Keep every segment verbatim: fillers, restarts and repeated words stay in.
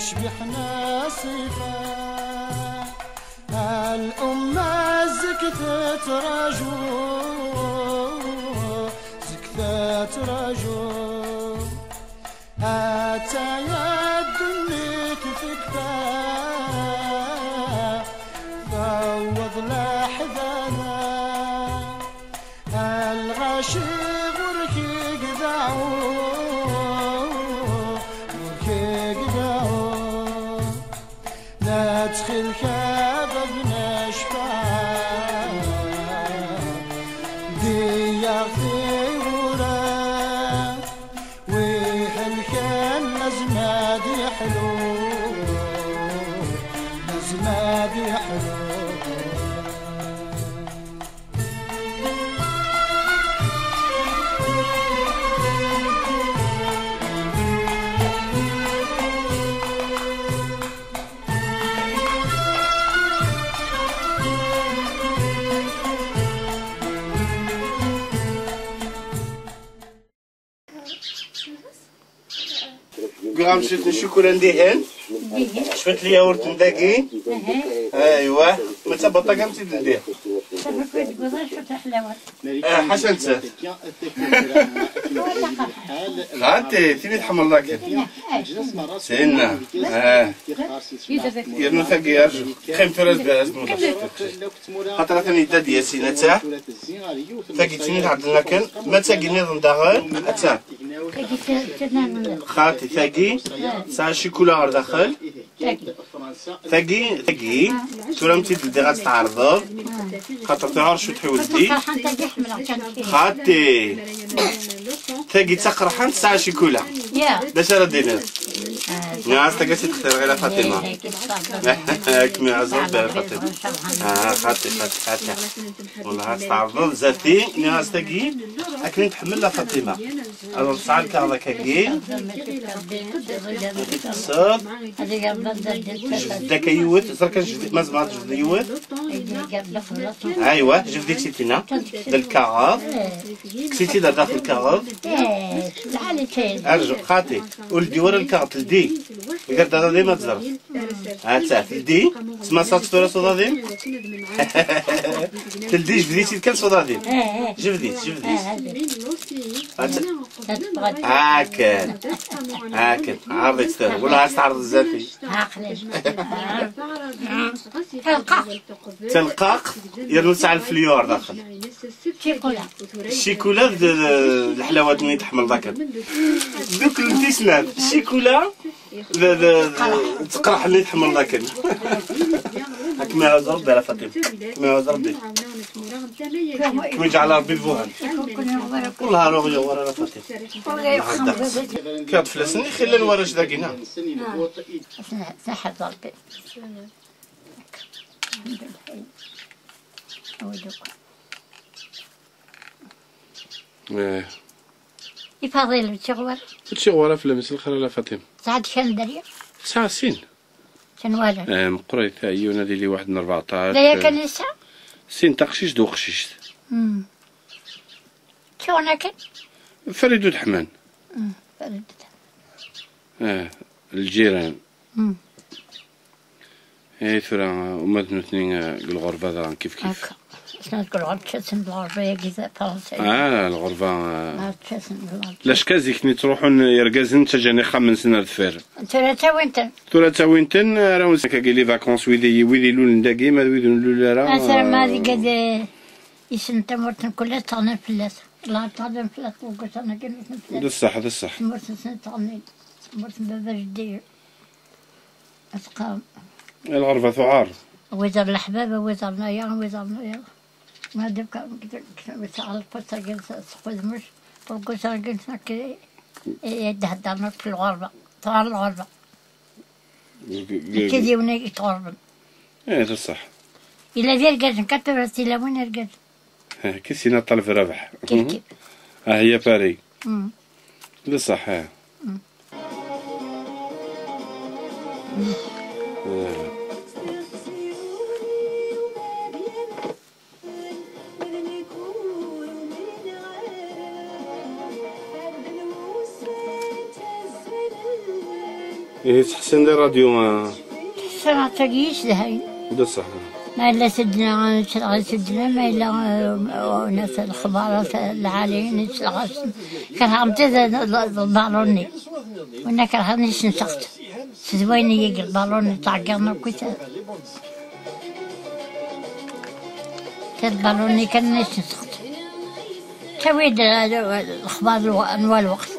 Cbiḥna ṣṣifa, الأمة زك تتراجو، زك تتراجو. أتايا الدنيا تكفى، فوض لحظة. الغاشي غورك يقدعو، غورك يقدعو. لا تخيل كباب نشفى، ديا في غورا. ويهلكن نزمة دي حلو، نزمة دي حلو. Gram ciṭ n ccukula n dihin. Cwiṭ n lyawurt n dagi. Aywa. Ma d tabaṭaga am tt-id-ldiɣ. Ah, ḥaca nettat. Ɣanti, tin i tḥemmleḍ akken. Tinna. Ah. Yernu tagi, arju. Qqim tura, ad d-, ad d-, xaṭer atan yedda-d Yasin, atta. Tagi d tin i tɛeddel akken. Ma d tagi nniḍen daɣen, atta. Xaṭi, tagi tesɛa ccikula ɣer daxel. Tagi, tagi, tura am tt-id-ldiɣ ad tt-tɛerḍeḍ. Xaṭer tuɛer cwiṭ i weldi. Xaṭi. Tagi d taqerḥant, tesɛa ccikula. D acu ara d-tiniḍ? Nniɣ-as tagi ad tt-id-xtireɣ i la Fatima. Ad kem-iɛuzz Rebbi a la Fatima. Ah, xaṭi, xaṭi, xaṭi. Wellah ad tt-tɛerḍeḍ zati, nniɣ-as tagi akken i tḥemmel la Fatima. Alors tesɛa lkaɣeḍ akkagi. Tekkseḍ. Jbed akka yiwet, ẓer kan jbed, ma tzemreḍ jbed yiwet. Aywa, jbed-itt-id tinna. D lkaɣeḍ. Kkes-itt-id ar daxel lkaɣeḍ. Arju, xaṭi. Ur ldi wara lkaɣeḍ, teldi. Gar dada dima tẓer. Atta, teldi. Tesma satt tura s uḍadim. Teldi, jbed-itt-id kan s uḍadim. Jbed-itt, jbed-itt. Atta. Akken. Akken. Ɛreḍ-itt tura. Wala ad s-tɛerḍeḍ zati. Talqaqt, yernu tesɛa lfliyur daxel. Ccikula d, d leḥlawat-nni tḥemmleḍ akken. Ddukklen tisnat, ccikula d, d, d, d teqraḥ-nni tḥemmleḍ akken. Ad kem-iɛuzz Rebbi a la Fatima. Ad kem-iɛuzz Rebbi. Ad kem-iǧɛel Rebbi d buhan. Wellah ara ɣ-yuɣ wara a la Fatima. Wellah ddeqs. Kiɣ-d fell-asen i xillan warrac dagi, neɣ? Saḥa Rebbi. Eh. I Faḍil, ur ččiɣ wara. Ur ččiɣ wara fell-am, s lxir a la Fatima. Tesɛa-d kra n dderya? Tesɛa sin. Sin wala. Eh, meqqrit, yiwen ad yili waḥed n rbeɛṭac. D aya kan i tesɛa? Sin, taqcict d uqcict. Hmm. Ččiɣ akken? Farid Udeḥman. Hmm, Farid Udeḥman. Eh, lǧiran. Hmm. Eh, tura, uma d nutni, eh, deg lɣerba daɣen kif kif. Akka. Sɛan deg lɣerba, ččasen lɣerba-agi d Fransa. Ah, lɣerba, eh. Ah, ččasen lɣerba. Lacka zik-nni ttruḥun yergazen, ttaǧǧan ixxamen-nsen ar deffir. Tura ttawin-ten. Tura ttawin-ten, ara wen-, akkagi les vacances, wid i, wid ilulen dagi, ma d wid ur nlul ara, ah, tura ma eh, deg ad, eh, isem tamurt n kul ass ttɣennin fell-as. La ttɣennin fell-as, wuggusen-agi nutni fell-as. D ṣṣeḥ, d ṣṣeḥ. Tamurt-nsen ttɣennin. Tamurt n baba jeddi. Asqam. Lɣerba tuɛer. Wiẓer leḥbab, wiẓer naya, wiẓer naya. Ma debka, sɛa lqut-agi s-, s-, xudmec, lqut-agi s-, i d-heddren akk lɣerba. Tuɛer lɣerba. Akka d yiwen i tɣerben. Eh, d ṣṣeḥ. Ila d irgazen, kan tura tilawin irgazen. Eh, ki sina ṭaleb rabeḥ. Kif kif. Ah, ya Paris. Mm. D ṣṣeḥ, eh. Mm. Eh. Ihi tettḥessin di rradyu, ah. Tettḥessin ɣef tagi yessedhayen. D ṣṣeḥ. Ma yella sedna, nettleɣ i sedna, ma yella, eh, nat lexbarat lɛaliyen, nettleɣ-asen. Kerheɣ-tent d, d, d lbaluni. Winna kerheɣ-ten i senseɣ-t. Sedwayen-iyi deg lbaluni, ttɛeggiḍen akk i ta-, ta lbaluni kan i senseɣ-t. Tawi-d, eh, lexbar n wa lweqt.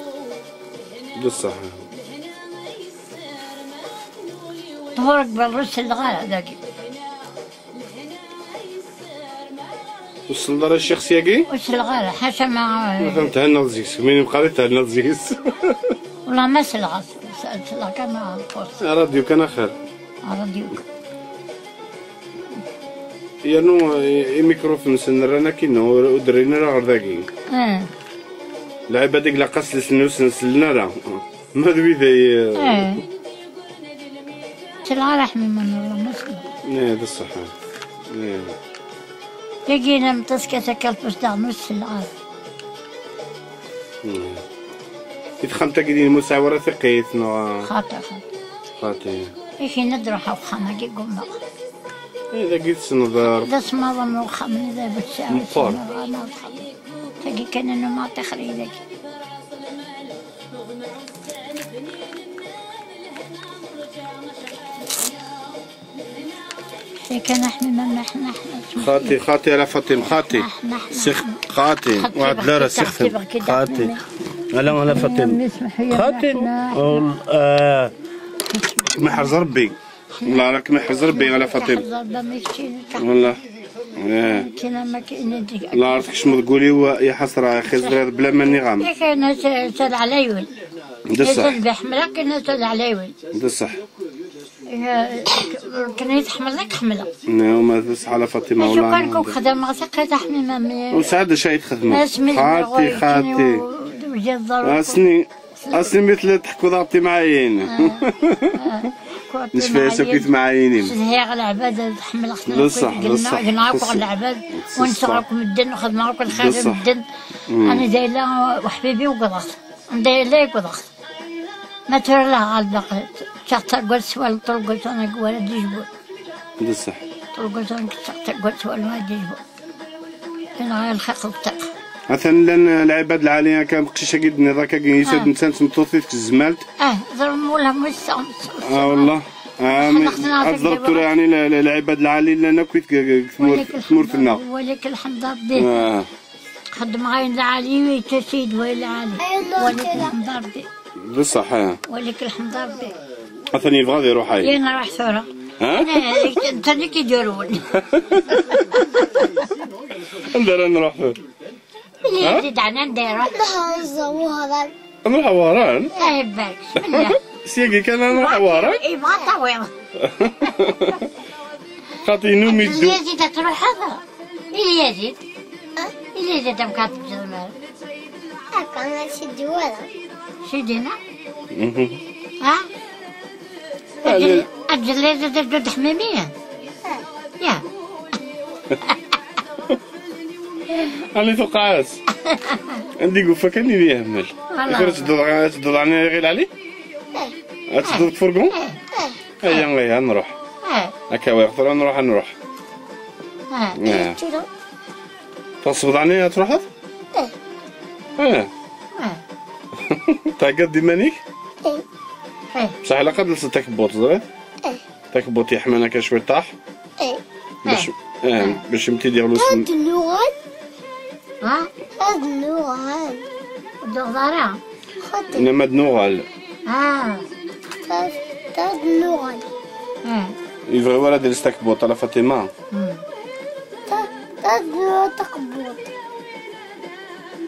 D ṣṣeḥ. Ḍhur deg berra ur selleɣ ara dagi. Ur tselleḍ ara ccix syagi? Ur selleɣ ara, ḥaca ma... Atan thennaḍ zik, segmi nemqari thennaḍ zik. Wala ma selleɣ, selleɣ kan ɣer lpust. Rradyu kan axir. Rradyu kan. Yernu, eh, imikrufen-nsen rran akkin, ur, ur d-rrin ara ɣer dagi. Eh. Lɛibad i ilaq ad slen, ur sen-sellen ara. Ma d wid ay, eh, Eh. Selleɣ ara Ḥmima n Allah, ma selleɣ. Eh, d ṣṣeḥ. Eh. Tagi n ameṭṭas kat akka lpus daɣen ur selleɣ ara. Eh. I texxamt-agi din ur tesɛi ara tiqqit, neɣ? Xaṭi, xaṭi. Xaṭi. Ikin ad ruḥeɣ uxxam-agi ggummaɣ. Eh, dagi tessneḍ, eh, d asemmaḍ n uxxam-nni d abessar. Meqqer. Tagi kan anu ma ṭixer yid-agi. Yakan a Ḥmima, ma ḥna, ḥna. Xaṭi, xaṭi, ala Faṭima, xaṭi. Ḥna, ḥna, ḥna. Six-, xaṭi. Xaṭi, waɛd la ra xaṭi, sixtem. Xaṭi, xaṭi. Ala, ala Faṭima. Xaṭi. Ul-, ah, ma ḥrez Rebbi. Wallah, rakum iḥrez Rebbi, ala Faṭima. Ḥrez Rebbi, ma keččini. Wallah. Eh. Kina ma kini dik. La, ara tkecmeḍ deg wul-iw, ya ḥasra, axi ẓriɣ bla ma nniɣ-am. Yak, ana ta, ta d ɛlaywin. D ṣṣeḥ. Yak, ta d ḥemmleɣ, kina ta d ɛlaywin. D ṣṣeḥ. Yak, kina i tḥemmleḍ, i k-ḥemmleɣ. Neɛma, d ṣṣeḥ, ala Faṭima, acu wallah. Kan kuk xedmeɣ, taqqiṭ a Ḥmima, mi... Ur sɛiɣ d acu ay txedmeḍ. Asmi xaṭi, tezdeɣ xaṭi. Asmi Asmi tella teḥkuḍ-aɣ timɛayin. Ah, ah. Necfa-yas akk i timɛayin-im. Ssedhiɣ lɛebad, ḥemmleɣ-ten akk. D ṣṣeḥ, d ṣṣeḥ. Gneɣ akk ɣer lɛebad, unseɣ akk medden, xedmeɣ akk lxir i medden. Mm. Anda yella uḥbibi, wwḍeɣ-t. Anda yella, wwḍeɣ-t. Ma tura la ɣalbeɣ, ččaɣ taggatt s wallen, ṭulgutun deg wara d-ijbun. D ṣṣeḥ. Ṭulgutun ččaɣ taggatt s wallen ad d-ijbun. Yenɣa lxiq d ṭṭiq. Atan llan lɛibad lɛali akka, aqcic-agi d-tenniḍ akka, yusa-d netta n tmeṭṭut i tezmalt. Ah, ẓerm ula musa. Ah, wallah. Ah, mi, ad teẓreḍ tura, yeɛni, l-, l-, lɛibad lɛali llan akk i tg-, g-, g-, tmurt, tmurt-nneɣ. Walik lḥemd a Rebbi. Ah. Xeddmeɣ ayen lɛali, yettas-iyi-d wayen lɛali. Walik lḥemd a Rebbi. D ṣṣeḥ, ah. Walik lḥemd a Rebbi. Atan yebɣa ad iruḥ, ay. Yya nruḥ tura. Ha? Netta i k-id-yurwen. Anda ara nruḥ tura? Illi Yazid, ɛni anda iruḥ? Nruḥ a Wehran. Ad nruḥ a Wehran? Ah, ibarek, bismillah. Syagi kan ad nruḥ a Wehran? Yebɣa ad tawiḍ. Xaṭi, yennum iddu. Illi Yazid, ad truḥeḍ? Illi Yazid. Illi Yazid, am kan tebdiḍ mara. Akka, ma sidi wara. Sidina? Mhm. Ha? Aǧel, aǧel, aǧel, aǧel, ḥmimi? Ya. Ani tuqas? Andi yufa kan i yehmel. Voilà. Ad tedduḍ, ad tedduḍ ɛni ɣer Lɛali? Ad tedduḍ deg furgun? Aya, aya, ad nruḥ. Akka wiɣ tura, nruḥ, ad nruḥ. Tasbeḍ ɛni ad truḥeḍ? Eh. Eh. Eh. Theggaḍ-d iman-ik? Eh. Eh. Bṣaḥ ilaq ad telseḍ takebbuḍt, teẓriḍ? Eh. Takebbuḍt yeḥman akka cwiṭaḥ. Eh. Bac, eh, bac imti d-iɣlu s... Ad nuɣal? Ha? Ad nuɣal. Ur d-tuɣeḍ ara? Xaṭi. Nna ma d-nuɣal. Ah. Tad, tad nuɣal. Ah. Yebɣi wara ad yels takebbuḍt, ala Faṭima. Hmm. Tad, tad nuɣal takebbuḍt.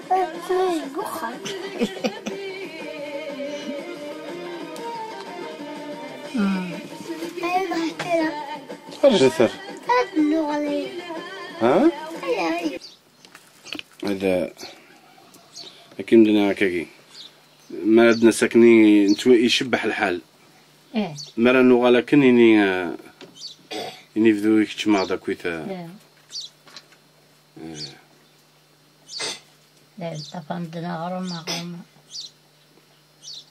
Tad nuɣal deg uxxam. Hmm. Ay, ma ḥkira. Arjat ar. Tad nuɣal. Ha? Ay, ay. Ad, akken d-nniɣ akkagi. Mi ara d-nas akken i nettwa-, icebbeḥ lḥal. Eh. Mi ara nuɣal akken ini, eh, ini bdu ikeččem-aɣ-d akkit, eh. Eh. Eh. Eh, ṭṭafan-d aɣrum, aɣrum.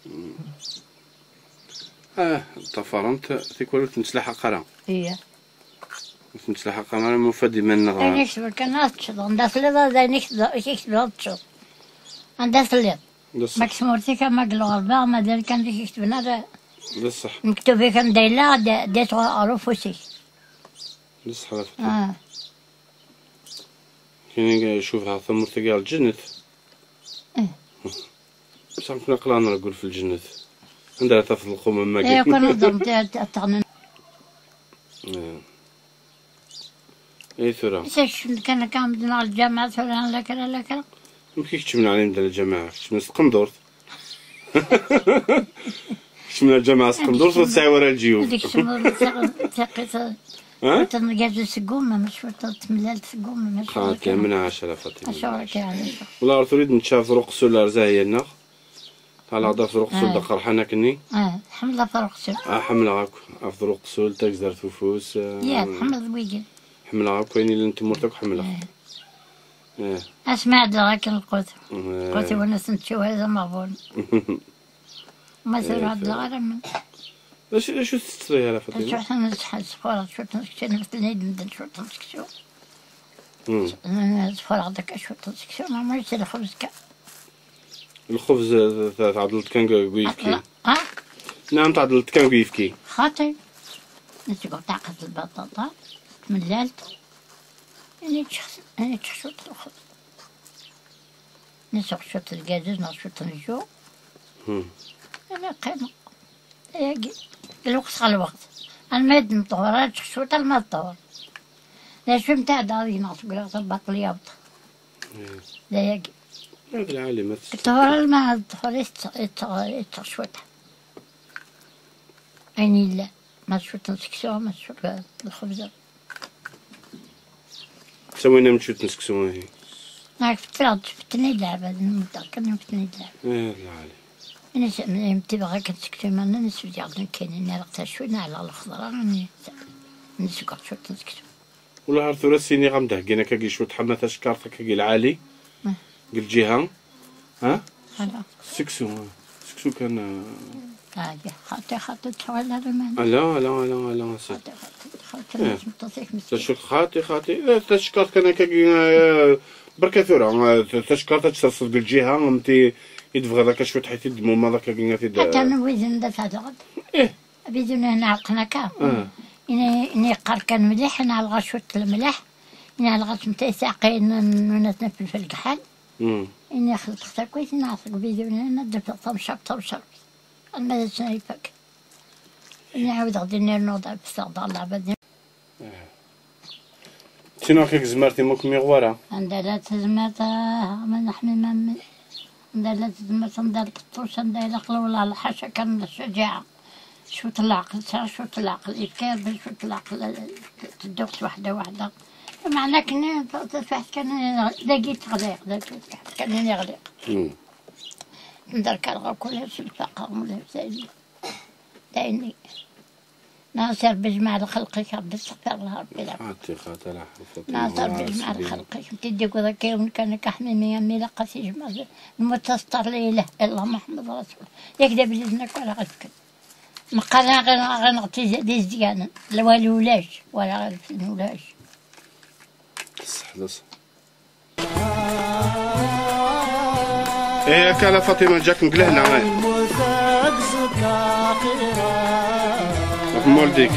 Mm. Ah, ṭṭafarent tikwal ur tettlaḥaq ara. Iya. Ur tettlaḥaq ara ma ufad iman-nneɣ. Ayen i ketben kan ad teččeḍ, anda telliḍ, d ayen i ketbeḍ, i ketbeḍ ad teččeḍ. Anda telliḍ. D ṣṣeḥ. Ma deg tmurt-ik, ama deg lɣerba, ama d ayen kan d i k-iketben ara. D ṣṣeḥ. Mektub-ik anda yella, ad d-, ad d-yeffeɣ ɣer ufus-ik. D ṣṣeḥ, a Faṭima. Ah. Kini cubḥeɣ tamurt-agi ɣer lǧennet. Eh. Bṣaḥ nekni aql-aɣ nreggel f lǧennet. Anda ara tafeḍ lqum am wagi? Eh, kan ad d-, ad d-, ad d-teɣnen. Eh. Ay tura. Issa kecmen kan akka medden ɣer lǧameɛ tura, la kra, la kra. Amek i keččmen ɛni medden lǧameɛ? Keččmen s tqendurt. Keččmen lǧameɛ s tqendurt, ur tesɛi ara lǧiyub. Ad kecmen tiqit. Ha? Atan lgaz seg umem, cwiṭ tmellalt seg umem. Xaṭi, am nɛac ara Faṭima. Acuɣer akka yeɛni? Wala ɣer tura i d-nečča afruqsul ar Zahya-nneɣ. Ɣalaɣ d afruqsul d aqerḥan akkenni. Ah, tḥemmleḍ afruqsul? Ah, ḥemmleɣ akk. Afruqsul, tagzert ufus, ah, ya, tḥemmleḍ wigi? Ḥemmleɣ akk, ayen yellan n tmurt akk ḥemmleɣ. Eh. Eh. Asmi ɛedleɣ akken lqut. Eh. Lqut-iw ur ten-ččiɣ ara d ameɣbun. Ma tura ɛedleɣ ara men. D acu, d acu tettetteḍ ara, Faṭima? Cwiṭ n ssḥan, ṣfureɣ, cwiṭ n seksu, neftel-iyi-d medden cwiṭ n seksu. Hmm. N-, ṣfureɣ-d akka cwiṭ n seksu, ma mačči d lxebz kan. Lxebz, eh, t-, tɛeddleḍ kan deg uyefki? Ah? Naɛam, tɛeddleḍ kan deg uyefki. Xaṭi. Nesgum taɛqelt lbaṭaṭa, tmellalt. Ini ččeɣ, ini ččeɣ cwiṭ n lxebz. Nsuɣ cwiṭ n lgazuz neɣ cwiṭ n jju. Hmm. Ini qqimeɣ. Ayagi, lweqt ɣer lweqt. Alma d-nṭehur, ara ččeɣ cwiṭ alma d ṭhur. D acu mtɛedda ad gneɣ seg ulaɣ tabbaṭel yaweṭ. Hmm. D ayagi. Ad lɛali ma teṣṣeḥ. Ṭhur alma d ṭhur i tettɣ-, i tettɣ-, i tettɣ cwiṭ. Ayen yellan. Ma d cwiṭ n seksu, ma d cwiṭ n lxebza. Ttawin-am cwiṭ n seksu, ihi. Neɣ fetleɣ-d, fetlen-iyi-d leɛbad, mmektaɣ kan, fetlen-iyi-d leɛbad. Eh, lɛali. Ini s-, mi tibɣa kan seksu iman-nni, nesbediɣ-d nekkini, nnireɣ tacwi, neɛleɣ lxeḍra, ini, nesggeɣ cwiṭ n seksu. Wala ɣer tura s-iniɣ-am-d heggin akkagi cwiṭ ḥama tacekkart akkagi lɛali, ah, deg lǧiha. Ha? Ala. Seksu, ha. Seksu kan, ah. Ala, xaṭi, xaṭi, tḥawal ara iman. Ala, ala, ala, ala, a sidi. Xaṭi, xaṭi, xaṭi, eh, ma tmeṭṭut-ik meskin. Tacekkart, xaṭi, xaṭi. Eh, tacekkart kan akkagi, eh, berka tura, eh, tacekkart ad tt-terseḍ deg lǧiha, am ti i tebɣiḍ akka cwiṭ ḥit i d-tmumaḍ akkagi, ad t-id-, atan widen d at ɛedɣen. Eh. Abidun-a nɛelqen akka. Ah. Ini, ini yeqqar kan mliḥ, nɛelɣ cwiṭ lemleḥ, nɛelɣ cwiṭ n teɛqayin n, n, n, n, n, n, n, n, n, Mm. Ini xelṭeɣ takuyt, nɛelɣ deg ubidun-a, ad d-afeɣ tamcabt, tamcabt. Alma d ass-a ifak. Ini ɛawdeɣ-d ini rnuɣ-d, fseɣ-d ɣer leɛbad. Eh. Ttiniɣ-k deg tezmert-im ur kem-yuɣ wara. Anda llant tezmert, ah, ma neḥmi, ma mmi. Anda llant tezmert, anda lqeṭṭuc, anda ilaq lwellah, lḥaca kan d ccaǧaɛa. Cwiṭ n leɛqel, sɛiɣ cwiṭ n leɛqel, yefka Rebbi cwiṭ n leɛqel, tedduɣ s waḥda waḥda. Meɛna akken taswiɛt kan dagi ttɣliɣ, dagi taswiɛt kan i ɣliɣ. Hmm. Nderkaleɣ akk ulac lfaqer, ulac ayen. D ayen-nni. Neɣ s Rebbi jmeɛ lxelq-ik, Rebbi, استغفر الله ربي العظيم. Xaṭi, xaṭi, ala ḥufuṭ. Neɣ s Rebbi jmeɛ lxelq-ik, m-t-id-yewweḍ akka yiwen kan akka ḥmimi, am ilaq ad t-yejmeɛ. Lmut aseṭṭar, la ilaha illallah Muḥemmed rasul. Yak d abrid-nni akk ara ɣ-ifken. Meqqar ɣer, ɣer, ɣer neɣ tizi-, d izedganen. Lwali ulac, wala ɣer fell ulac. Ṣṣeḥ, d ṣṣeḥ. Eh, akka la Faṭima, ǧǧak deg lehna, eh. Ɣef Muldik.